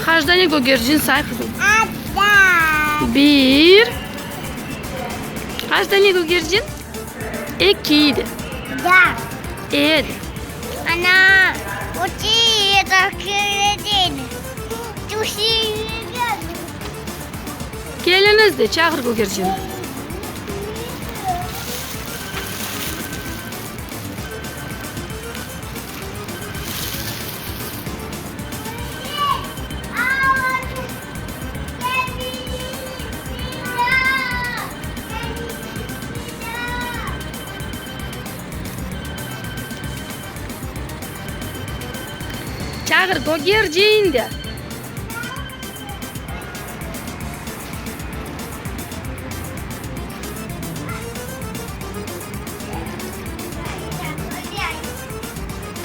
Qaç dane gögercin say, qızım? Bir. Qaç dane gögercin? Eki de. E de. Keliñiz de, çağır gögercini. Çağır, gögercin de.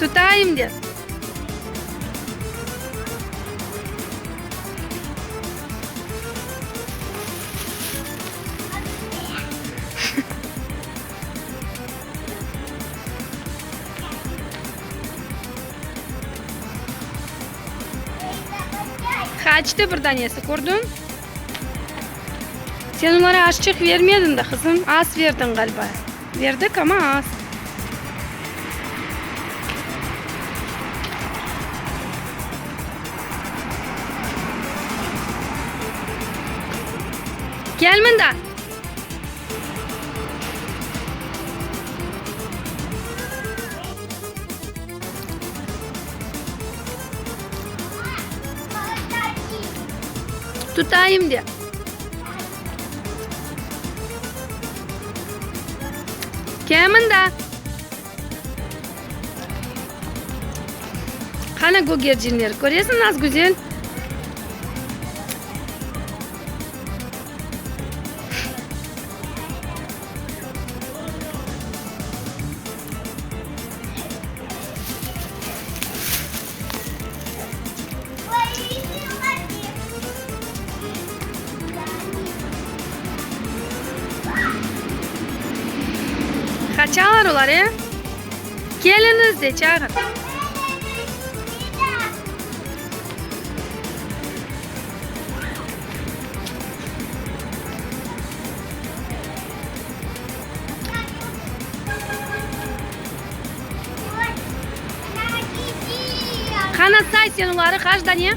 Tutayım de. Qaçtı bir danesi, kördiñ? Sen olara azçıq vermediñ de, qızım, az verdiñ ğaliba. Verdik, amma az. Kel mında. Tutayım de. Kel mında. Qana gögercinler, köresiñ nasıl güzel? Qaçalar olar, e? Keliñiz de, çağır. Qana say sen oları, qaç dane?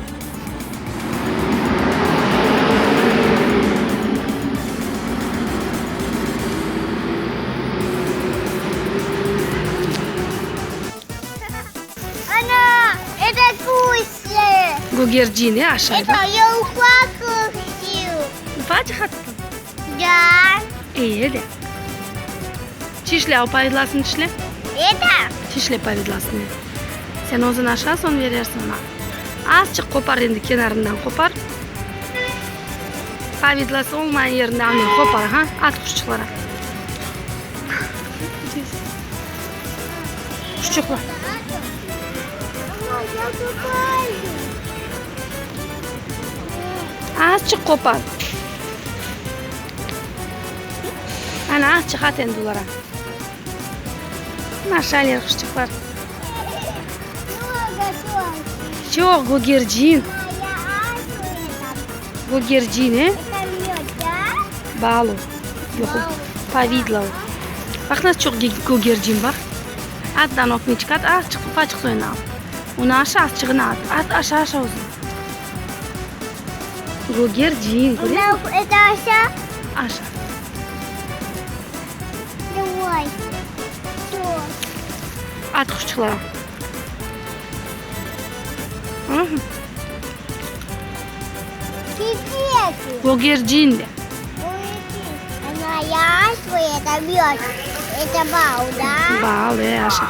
Ana, это куся. Gögercin, e, aşay, Это baq. я ufaq хочу. Ufaçıq attın? Да. Eyi de. Çişle, o pavidlasını çişle. Это? Çişle pavidlasını. Sen özün aşa, soñ berersiñ oña. Azçıq qopar endi, kenarından qopar. Pavidlası olmayan yerinden annen qopar, ha? At quşçıqlara. Quşçıqlar. Azçıq qopar. Ana, azçıq at endi olara. Maşallah, quşçıqlar. Çoq gögercin. Gögercin, e? Bal o. Yoq, o pavidla o. Baq, nasıl çoq gögercin, baq. Attan ökmeçik at, azçıq, ufaçıq soyunı al. Onı aşa, azçığını at. At, aşa, aşa özüñ. Gögercin, köresiñ? Это aşa? Aşa. Давай. Всё. At quşçıqlara. Gögercin de. Bal, e, aşa.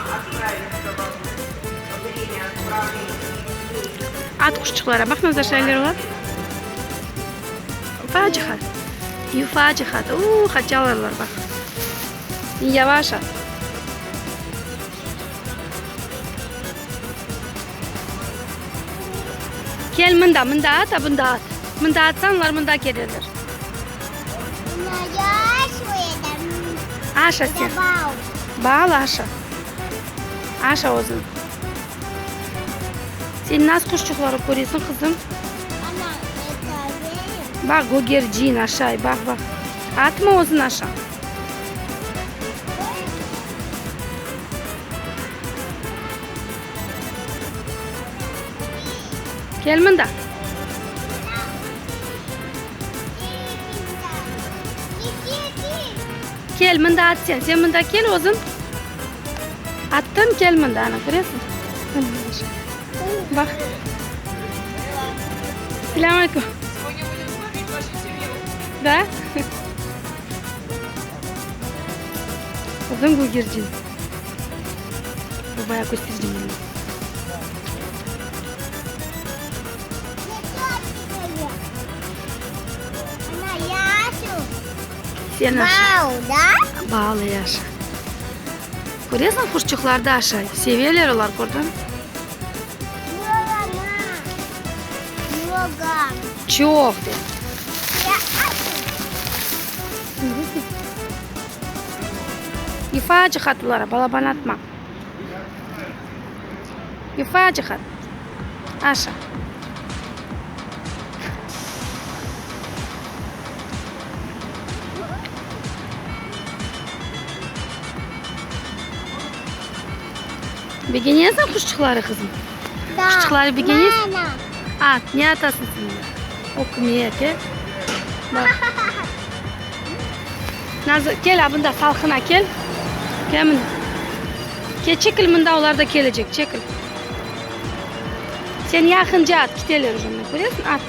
At quşçıqlara baq, nasıl aşaylar olar. Ufacıq at. Yufacıq at. Uuu, qaçalarlar, baq. Yavaş at. Kel mında, mında at, a bunda at. Mında atsañ, olar mında kelirler. Aşa sen. Bal aşa. Aşa özüñ. Sen nasıl quşçıqları köresiñ, qızım? Baq, gögercin aşay, baq, baq. Atma özüñ aşa. Kel mında. Kel mında at sen. Sen mında kel özüñ. Attım, kel mında, ana, köresiñ? Baq. Selâm aleyküm. Da? Uzun gögercin. Bu bayağı köstericin mında. Sen aşa. Bal aşa. Köresiñ, quşçıqlar da aşay. Seveler olar, kördiñ? Çoq de. Ufacıq at olara, balaban atma. Ufacıq at. Aşa. Begenesiñ quşçıqları, qızım? Da. Quşçıqları begenesiñ? Mana. At, ne atasıñ sen onda? Ökümet, e? Baq. Nazı, kel a bunda salqına, kel. Kel mında. Kel, çekil mında, olar da kelecek, çekil. Sen yaqınca at, kiteler uje, mına, köresiñ, at.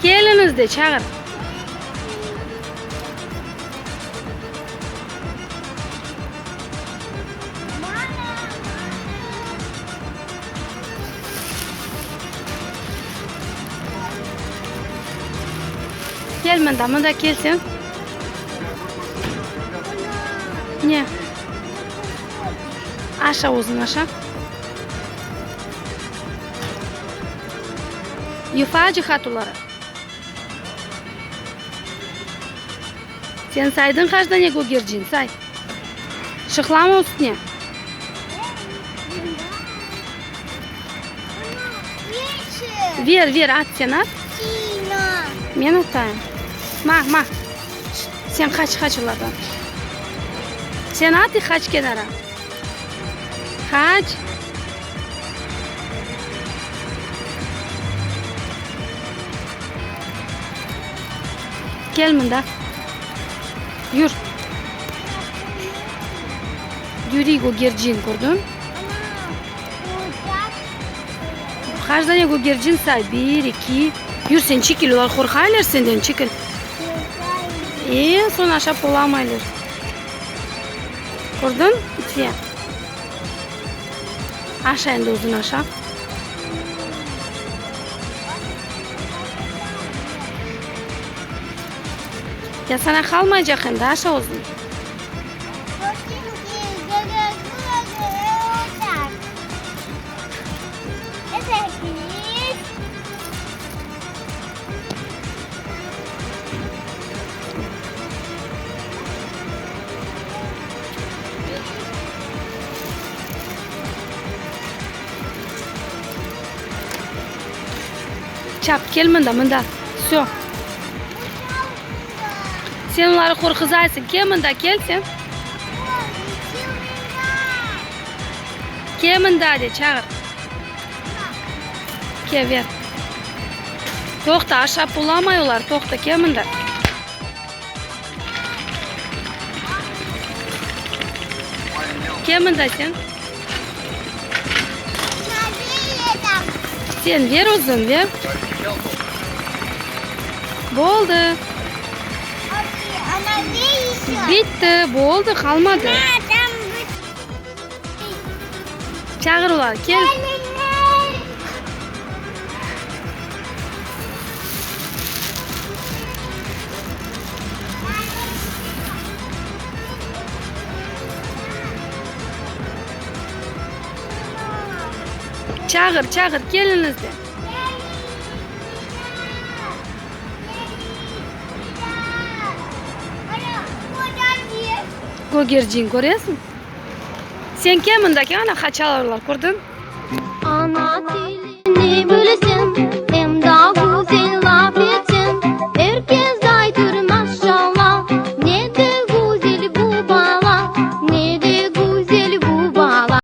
Keliñiz de, çağır. Kel mında, mında kel sen. Ne? Aşa özüñ aşa. Yufacıq at olara. Sen saydıñ qaç dane gögercin, say. Şıqlama üstüne. Ver, ver, at sen, at. Men atayım. Ma, ma. Sen qaç, qaç olardan. Sen at i qaç kenara. Qaç. Kel mında. Yür. Yürüy gögercin, kördiñ? Qaç dane gögercin say? Bir, eki. Yür sen, çekil, olar qorqaylar senden, çekil. Eñ soñ aşap olamaylar. Kördiñ, Lütfiye? Aşa endi uzun aşa. Ya sana qalmaycaq endi, aşa uzun. Çap, kel mında, mında. Vse. Sen oları qorquzaysıñ. Kel mında, kel sen. Kel mında de, çağır. Kel, ver. Toqta, aşap olamay olar. Toqta, kel mında. Kel mında sen. Sen ver özüñ, ver. Boldı. Bitti, boldı, qalmadı. Çağır olarnı, kel. Çağır, çağır, keliñiz de. Kögercin, köresiñ? Sen kel mında, kel, ana haçalarlar, kördiñ?